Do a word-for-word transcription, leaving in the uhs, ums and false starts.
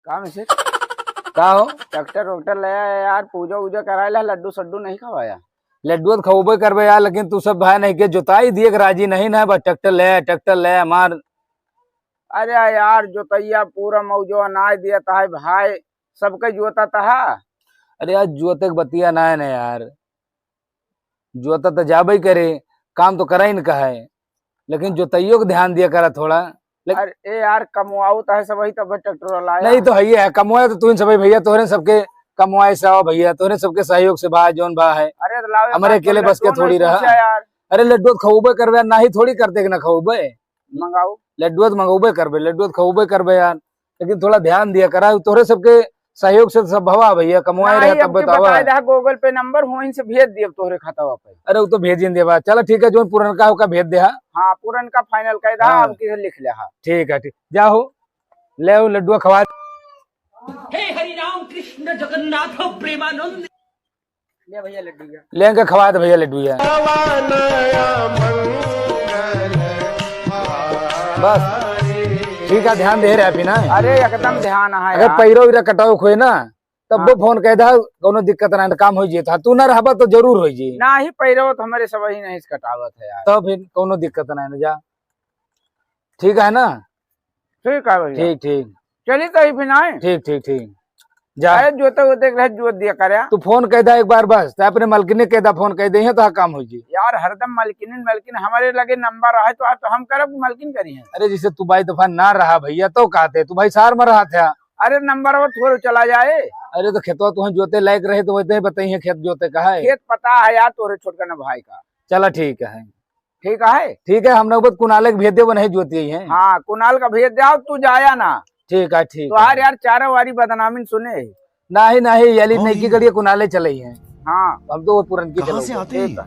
का मिसिर? का हो? ट्रैक्टर वैक्टर ले आया यार, पूजा वूजा कराए ला, लड्डू सड्डू नहीं खवाया? लड्डू तो खवबे करबे यार, लेकिन तू सब भाई नहीं के जोताई दिए के राजी नहीं ना, बस ट्रैक्टर ले, ट्रैक्टर ले हमार। अरे यार, जोतैया पूरा मौजो अनाज दिया था भाई, सबके जोता था। अरे यार, जोते के बतिया ना है ना यार, जोता तो जाबे करे, काम तो करा ही न कहे, लेकिन जोतैयो के ध्यान दिया करा थोड़ा। लेकिन अरे ए यार, कमवाओ तो है सब, वही तब ट्रैक्टर वाला आया। नहीं तो है, कमवाए तो तू इन सभी भैया, तोहरे सबके कमवाए से आओ भैया, तोहरे सबके सहयोग से भा जौन भा है। अरे तो लाओ, हमारे अकेले बस के थोड़ी रहा यार। अरे लड्डू तो खवबे करबे, ना ही थोड़ी कर दे के ना खवबे। मंगाओ। लड्डू तो मंगौबे करबे, लड्डू तो खवबे करबे यार, लेकिन थोड़ा ध्यान दिया करा, तोहरे सबके सहयोग से सब भवा भैया, कमवाए रहे तब बतावा। बता दे, Google Pay number वहीं से भेज दिए तोहरे खातावा पे। अरे वो तो भेज ही देबा, चला ठीक है, जो पुरनका होका भेज दे हा। हाँ, पुरनका final कर दे हा, हाँ। अब किसे लिख ले हा। ठीक है, ठीक, जा हो, ले हो लड्डुआ खवा। हे हरि राम कृष्ण जगन्नाथ प्रेमानंद। ले भैया लड्डू जा। ले इनके खवा दे भैया लड्डू जा। बस, ठीक है, ध्यान दे रहे अभी ना। अरे एकदम ध्यान है अगर यार। पैरो उरा कटाओ खोए ना, तब हाँ। वो फोन कह दा, कोनो दिक्कत ना, काम हो जेता। तू ना रहबा तो जरूर हो जी। ना ही पैरो तो हमारे सब ही नहीं कटावत है यार। तो फिर कोनो दिक्कत ना है ना, जा। ठीक है ना? ठीक है भैया। ठीक, ठीक। चली तो ही फिर आए। ठीक, ठीक, ठीक। जा। अरे जोते वो देख रहे, जोत दिया करे। तू फोन कह दा एक बार बस, तो अपने मलकिनी कह दा, फोन कह दे, तो काम हो जी। यार हरदम मलकिनी, मलकिन हमारे लगे नंबर है तो, तो हम करब, मलकिन करी है। अरे जैसे तू भाई दफा ना रहा भैया, तो कहते तू भाई सार में रहा था। अरे नंबर वो थोड़े चला जाए। अरे तो खेतवा तुहें जोते लायक रहे तो वैसे ही बताई है खेत जोते का है। खेत पता है यार तोरे छोटका ना भाई का। चला ठीक है। ठीक है? ठीक है, हम नौबत कुणाल के भेज देबो, नहीं जोती है। हाँ, कुणाल का भेज दे, तू जाया ना। ठीक है, ठीक तो है। यार, यार, चारों वारी बदनामी सुने। नहीं, नहीं, याली हाँ नहीं की भैया। गड़िया कुणाले चले हैं। हाँ। हम तो वो पुरन की कहाँ चलो। से आते हैं? ठीक है।